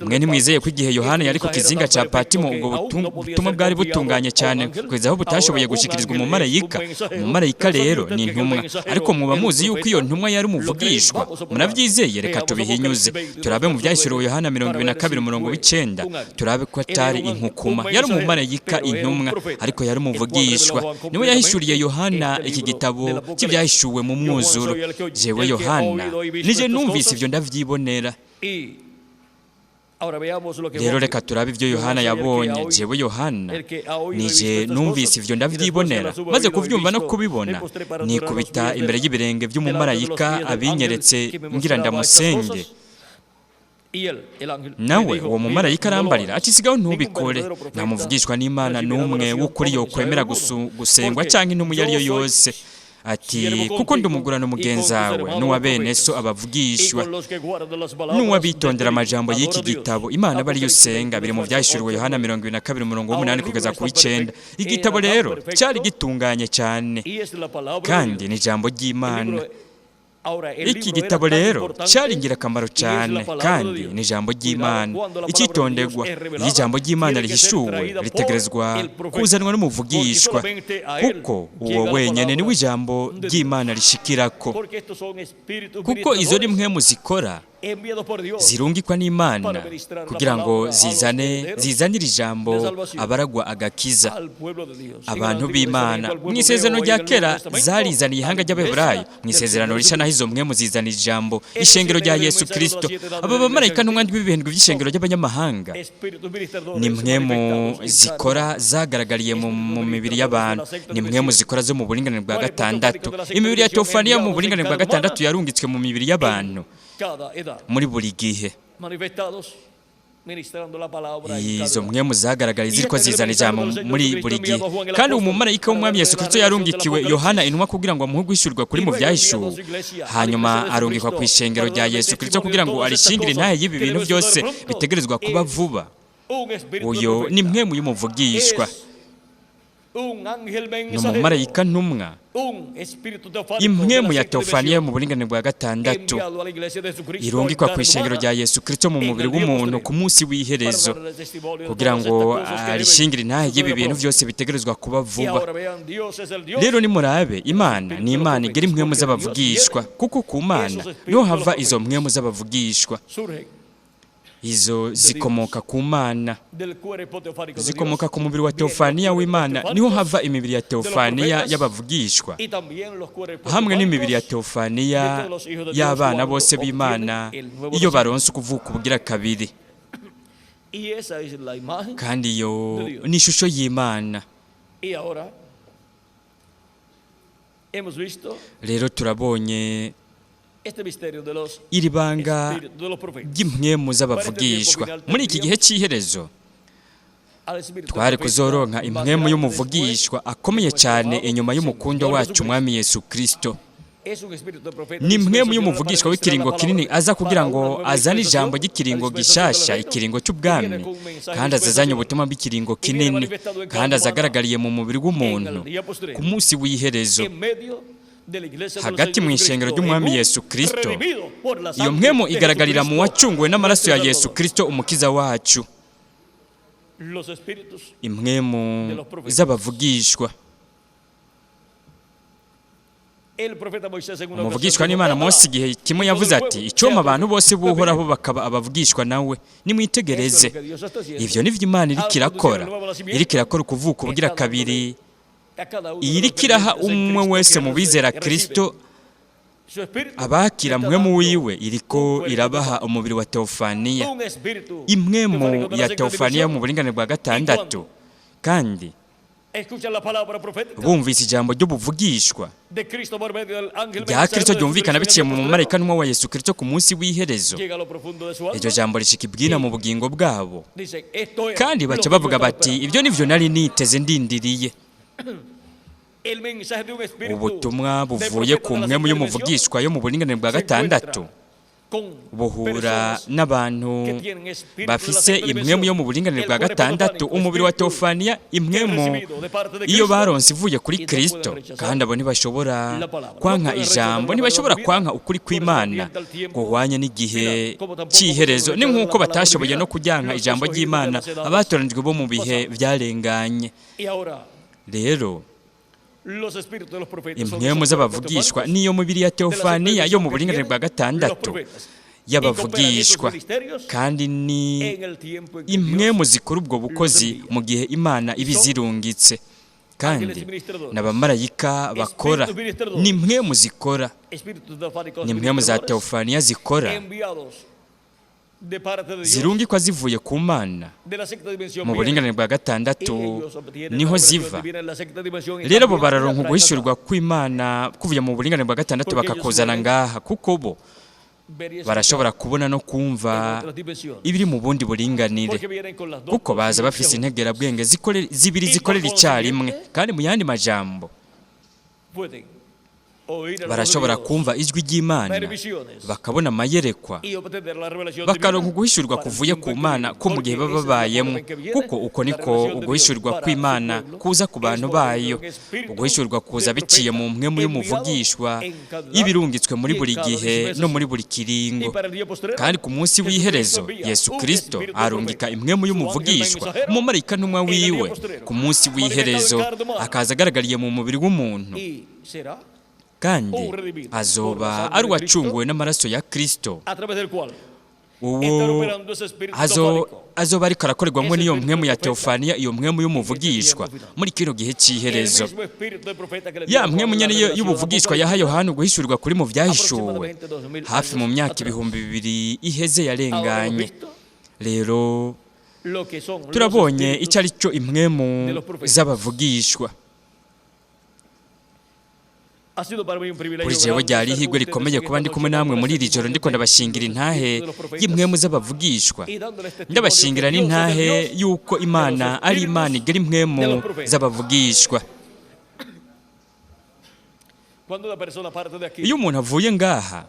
Mwe ntimwizeye ko igihe Yohana yari ku kizinga cya Patimo, ubwo butumwa bwari butunganye cyane kugeza aho butashoboye gushikirizwa umumarayika? Umumarayika rero ni intumwa, ariko muba muzi yuko iyo ntumwa yari umuvugishwa? Murabyizeye? Reka tubihinyuze, turabe mu Byahishuriwe Yohana 22 umurongo w'9, turabe ko atari inkukuma, yari umumarayika intumwa, ariko yari umuvugishwa. Niwe yahishuriye Yohana iki gitabo cy'ibyahishuwe mu mwuzuro. Jewe Yohana nije numvise ibyo ndavyibonera." Rero reka turabe ibyo Yohana yabonye. "Jewe Yohana nije numvise ivyo ndavyibonera. Maze kuvyumva no kubibona, nikubita imbere y'ibirenge by'umumarayika abinyeretse, ngira ndamusenge. Nawe uwo mumarayika arambarira ati: 'Sigaho, ntubikore. Nta muvugishwa n'Imana n'umwe w'ukuri yokwemera gusengwa canke intumwa iyo ari yo yose.' Ati: 'Kuko ndi umugurano mugenzawe n'uwa bene so abavugishwa n'uwabitondera amajambo y'iki gitabo. Imana aba ariyo usenga.' Biri mu Byahishuriwe Yohana 22 umurongo w'8 kugeza ku w'9. Igitabo rero cyari gitunganye cyane, kandi ni ijambo ry'Imana. Iki gitabo rero cyari ingirakamaro cyane, kandi ni ijambo ry'Imana. Icyitonderwa: iyo ijambo ry'Imana rihishuwe, ritegerezwa kuzanwa n'umuvugishwa, kuko uwo wenyine niwe ijambo ry'Imana rishikirako, kuko izo ni mpwemu zikora, zirungikwa n'Imana kugira ngo zizanire ijambo abaragwa agakiza, abantu b'Imana. Mu Isezerano rya Kera zarizaniye ihanga ry'Abaheburayo. Mu Isezerano Rishya naho izo mpwemu zizana ijambo ishengero rya Yesu Kirisito. Aba bamarayika ntumwa b'ibihindwe by'ishengero ry'abanyamahanga ni mpwemu zikora zagaragariye mu mibiri y'abantu, ni mpwemu zikora zo mu buringanire bwa gatandatu. Imibiri ya teofaniya mu buringanire bwa gatandatu yarungitswe mu mibiri y'abantu muri buri gihe. Izo mpwemu zagaragaye ziriko zizana ijambo muri buri gihe. Kandi umumarayika w'Umwami Yesu Kristo yarungikiwe Yohana intumwa kugira ngo amuhe guhishurirwa kuri mu Byahishuwe, hanyuma arungikwa ku ishengero rya Yesu Kristo kugira ngo arishingire intahe y'ibi bintu byose bitegerezwa kuba vuba. Uyo ni mpwemu y'umuvugishwa, ni umumarayika ntumwa, impwemu ya teofaniya mu buringanire bwa gatandatu, irungikwa ku ishengero rya Yesu Kristo mu mubiri w'umuntu ku munsi w'iherezo kugira ngo arishingire intahe y'ibi bintu byose bitegerezwa kuba vuba. Rero nimurabe, Imana ni Imana igira impwemu z'abavugishwa, kuko ku Mana niho hava izo mpwemu z'abavugishwa. Izo zikomoka ku Mana, zikomoka ku mubiri wa teofaniya w'Imana. Niho hava imibiri ya teofaniya y'abavugishwa hamwe n'imibiri ya teofaniya y'abana bose b'Imana iyo baronse ukuvuka ubugira kabiri. Kandi iyo ni ishusho y'Imana. Rero turabonye iri banga ry'impwemu z'abavugishwa. Muri iki gihe cy'iherezo twari kuzoronka impwemu y'umuvugishwa akomeye cyane inyuma y'umukundwa wacu Umwami Yesu Kristo. Ni impwemu y'umuvugishwa w'ikiringo kinini, aza kugira ngo azane ijambo ry'ikiringo gishasha, ikiringo cy'ubwami, kandi azazanye ubutumwa bw'ikiringo kinini, kandi azagaragariye mu mubiri w'umuntu ku munsi w'iherezo hagati mu ishengero ry'Umwami Yesu Kristo. Iyo mpwemu igaragarira mu wacunguwe n'amaraso ya Yesu Kristo Umukiza wacu. Impwemu z'abavugishwa. Umuvugishwa n'Imana Mose igihe kimwe yavuze ati: 'Icyompa abantu bose b'Uhoraho bakaba abavugishwa nawe.' Nimwitegereze, ivyo nivyo Imana iriko irakora. Iriko irakora ukuvuka ubugira kabiri, iriko iraha umwe wese mu bizera Kristo, abakira mpwemu wiwe, iriko irabaha umubiri wa teofaniya, impwemu ya teofaniya mu buringanire bwa gatandatu. Kandi Bumvise ijambo ry'ubuvugishwa rya Kristo ryumvikana biciye mu mumarayika ntumwa wa Yesu Kristo ku munsi w'iherezo, iryo jambo rishika ibwina mu bugingo bwabo, kandi baca bavuga bati: "Ibyo nivyo nari niteze ndindiriye." Ubutumwa buvuye ku mpwemu y'umuvugishwa yo mu buringanire bwa gatandatu buhura n'abantu bafise impwemu yo mu buringanire bwa gatandatu, umubiri wa teofaniya, impwemu iyo baronse ivuye kuri Kristo, kandi abo ntibashobora kwanka ijambo, ntibashobora kwanka ukuri kw'Imana guhwanye n'igihe cy'iherezo. Ni nk'uko batashoboye no kujyanka ijambo ry'Imana abatoranijwe bo mu bihe byarenganye. Rero impwemu z'abavugishwa niyo mubiri ya teofaniya yo mu buringanire bwa gatandatu y'abavugishwa, kandi ni impwemu zikora ubwo bukozi mu gihe Imana iba izirungitse, kandi n'abamarayika bakora. Ni impwemu zikora, ni impwemu za teofaniya zikora, zirungikwa zivuye ku Mana. Mu buringanire bwa gatandatu niho ziva. Rero bo bararonka uguhishurwa kw'Imana kuvuye mu buringanire bwa gatandatu, bakakuzana ngaha, kuko bo barashobora kubona no kumva ibiri mu bundi buringanire, kuko baza bafise integerabwenge zibiri zikorera icyarimwe. Kandi mu yandi majambo, barashobora kumva ijwi ry'Imana, bakabona amayerekwa, bakaronka uguhishurwa kuvuye ku Mana ko mu gihe baba babayemo, kuko uko niko uguhishurwa kw'Imana kuza ku bantu bayo. Uguhishurwa kuza biciye mu mpwemu y'umuvugishwa y'ibirungitswe muri buri gihe no muri buri kiringo. Kandi ku munsi w'iherezo Yesu Kristo arungika impwemu y'umuvugishwa, umumarayika ntumwa wiwe, ku munsi w'iherezo akaza agaragariye mu mubiri w'umuntu, kandi azoba ari uwacunguwe n'amaraso ya Kristo, uwo azoba ariko arakorerwamo n'iyo mpwemu ya teofaniya, iyo mpwemu y'umuvugishwa muri kino gihe cy'iherezo. Ya mpwemu nyene y'ubuvugishwa yaha Yohana uguhishurwa kuri mu byahishuwe hafi mu myaka 2000 iheze yarenganye. Rero turabonye icyo ari cyo impwemu z'abavugishwa. Kuri jewe ryari ihirwe rikomeye kuba ndi kumwe namwe muri iri joro, ndiko ndabashingira intahe y'impwemu z'abavugishwa, ndabashingira n'intahe y'uko Imana ari Imana igera impwemu z'abavugishwa. Iyo umuntu avuye ngaha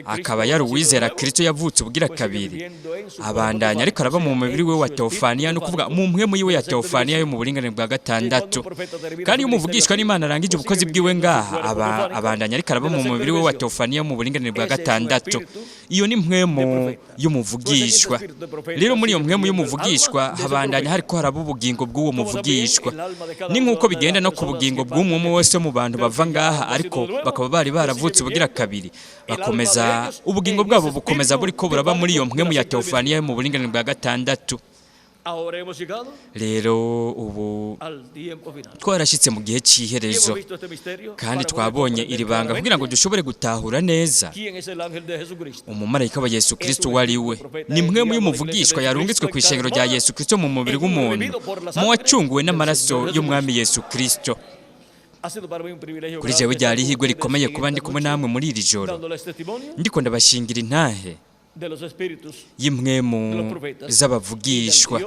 akaba yari uwizera Kristo yavutse ubugira kabiri, abandanya ariko araba mu mubiri we wa teofaniya, no kuvuga mu mpwemu yiwe ya teofaniya yo mu buringanire bwa gatandatu. Kandi iyo umuvugishwa n'Imana arangije ubukozi bwiwe ngaha, aba abandanya ariko araba mu mubiri we wa teofaniya mu buringanire bwa gatandatu. Iyo ni mpwemu y'umuvugishwa. Rero muri iyo mpwemu y'umuvugishwa habandanya hariko haraba ubugingo bw'uwo muvugishwa. Ni nk'uko bigenda no ku bugingo bw'umwe wese mu bantu bava ngaha ariko bakaba bari baravutse ubugira kabiri, bakomeza ubugingo bwabo bukomeza buriko buraba muri iyo mpwemu ya teofaniya yo mu buringanire bwa gatandatu. Rero ubu twarashyitse mu gihe cy'iherezo, kandi twabonye iri banga kugira ngo dushobore gutahura neza umumarayika wa Yesu Kristo uwo ari we. Ni mpwemu y'umuvugishwa yarungitswe ku ishengero rya Yesu Kristo mu mubiri w'umuntu, mu wacunguwe n'amaraso y'umwami Yesu Kristo. Kuri jewe ryari ihirwe rikomeye kuba ndi kumwe namwe muri iri joro, ndiko ndabashingira intahe y'impwemu z'abavugishwa,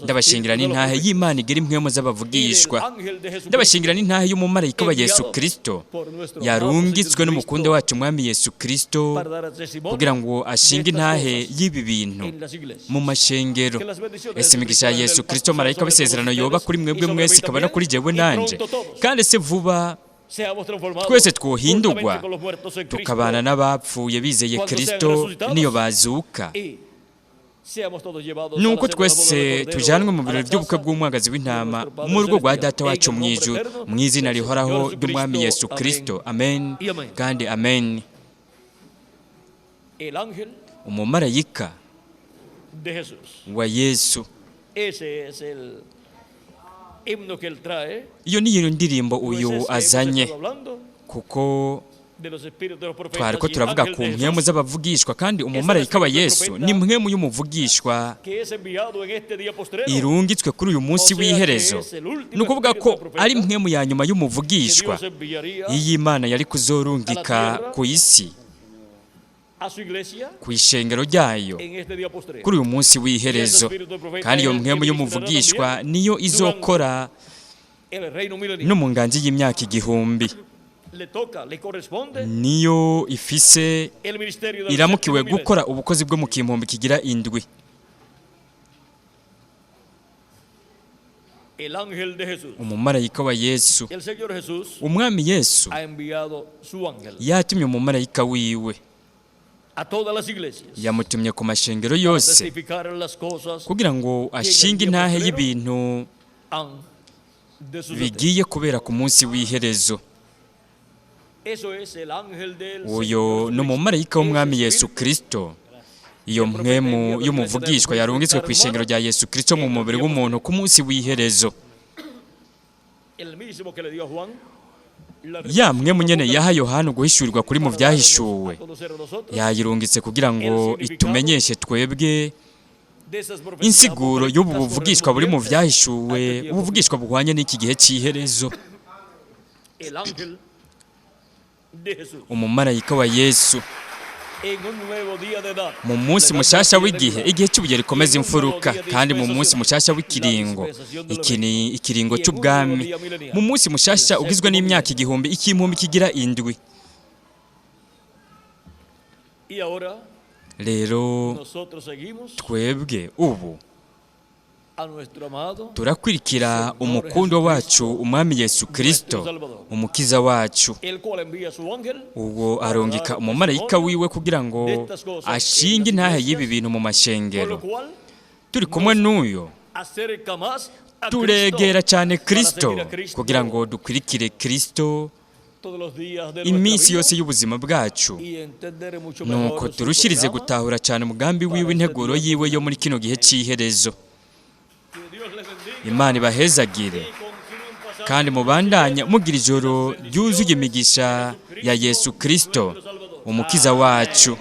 ndabashingira n'intahe y'Imana igera impwemu z'abavugishwa, ndabashingira n'intahe y'umumarayika wa Yesu Kristo yarungitswe n'umukunde wacu umwami Yesu Kristo kugira ngo ashinge intahe y'ibi bintu mu mashengero. Ese imigisha ya Yesu Kristo, marayika w'isezerano, yoba kuri mwebwe mwese, ikaba no kuri jewe nanje, kandi se vuba twese twohindurwa tukabana n'abapfuye bizeye Kristo niyo bazuka, nuko twese tujanwe mu birori by'ubukwe bw'umwagazi w'intama mu rugo rwa Data wacu mu ijuru, mu izina rihoraho ry'umwami Yesu Kristo. Amen kandi amen. Umumarayika wa Yesu, iyo ni iyo ndirimbo uyu azanye, kuko De los espíritus de los profetas Twariko y turavuga ángel ku de mpwemu Jesús, z'abavugishwa, kandi umumarayika wa Yesu ni mpwemu y'umuvugishwa que es enviado en este día postrero, irungitswe kuri uyu munsi w'iherezo. Ni ukuvuga ko ari mpwemu ya nyuma que y'umuvugishwa Dios enviaría iyi Imana yari kuzorungika ku isi, a su iglesia ku ishengero ryayo en este día postrero. kuri uyu munsi w'iherezo. Kandi iyo mpwemu y'umuvugishwa niyo izokora El reino milenio no mu nganji y'imyaka 1000. le toca, le corresponde Niyo ifise el ministerio del iramukiwe séptimo milenio. gukora ubukozi bwo mu kimpumbi kigira indwi. El ángel de Jesús. Umumarayika wa Yesu. El Señor Jesús Umwami Yesu ha enviado su ángel yatumye umumarayika wiwe, a todas las iglesias yamutumye ku mashengero para yose testificar las cosas kugira ngo ashinge intahe y'ibintu han de suceder. bigiye kubera ku munsi w'iherezo. Eso es el ángel del Uyo Señor ni umumarayika w'umwami Jesucristo. Yesu Kristo. Iyo mpwemu y'umuvugishwa yarungitswe ku ishengero rya Yesu Kristo mu mubiri w'umuntu ku munsi w'iherezo. El mismo que le dio a Juan la Ya mpwemu nyene yaha Yohana uguhishurirwa kuri mu para darnos vyahishuwe, a conocer a nosotros yayirungitse kugira ngo itumenyeshe twebwe de esas profecías insiguro y'ubu apocalípticas buvugishwa buri mu correspondientes vyahishuwe, a este tiempo. ubuvugishwa buhwanye n'iki gihe cy'iherezo. El ángel de Jesús Umumarayika wa Yesu en un nuevo día de edad, mu munsi la edad mushasha de w'igihe, piedra, igihe cy'ubuye rikomeza imfuruka, kandi mu munsi mushasha w'ikiringo, iki ni ikiringo cy'ubwami, mu munsi mushasha ugizwe n'imyaka 1000, ikimpumbi kigira indwi. Y ahora Rero nosotros seguimos twebwe ubu a nuestro amado turakwirikira umukundwa wacu umwami Yesu Kristo, umukiza wacu. el cual envía su ángel Ubwo arungika umumarayika wiwe kugira ngo ashinge intahe y'ibi bintu mu con lo mashengero. cual Turi kumwe n'uyo acerca más a turegera Cristo cyane para Kristo seguir a Cristo kugira ngo dukwirikire Kristo todos los días de nuestra iminsi vida yose y'ubuzima bwacu, y entender mucho mejor nuko su turushirize programa. gutahura cyane umugambi wiwe, integuro yiwe yo muri kino gihe cy'iherezo. Que Dios les bendiga Imana ibahezagire y continúen pasando kandi mubandanya mugira ijoro ryuzuye imigisha ya Yesu Kristo umukiza wacu.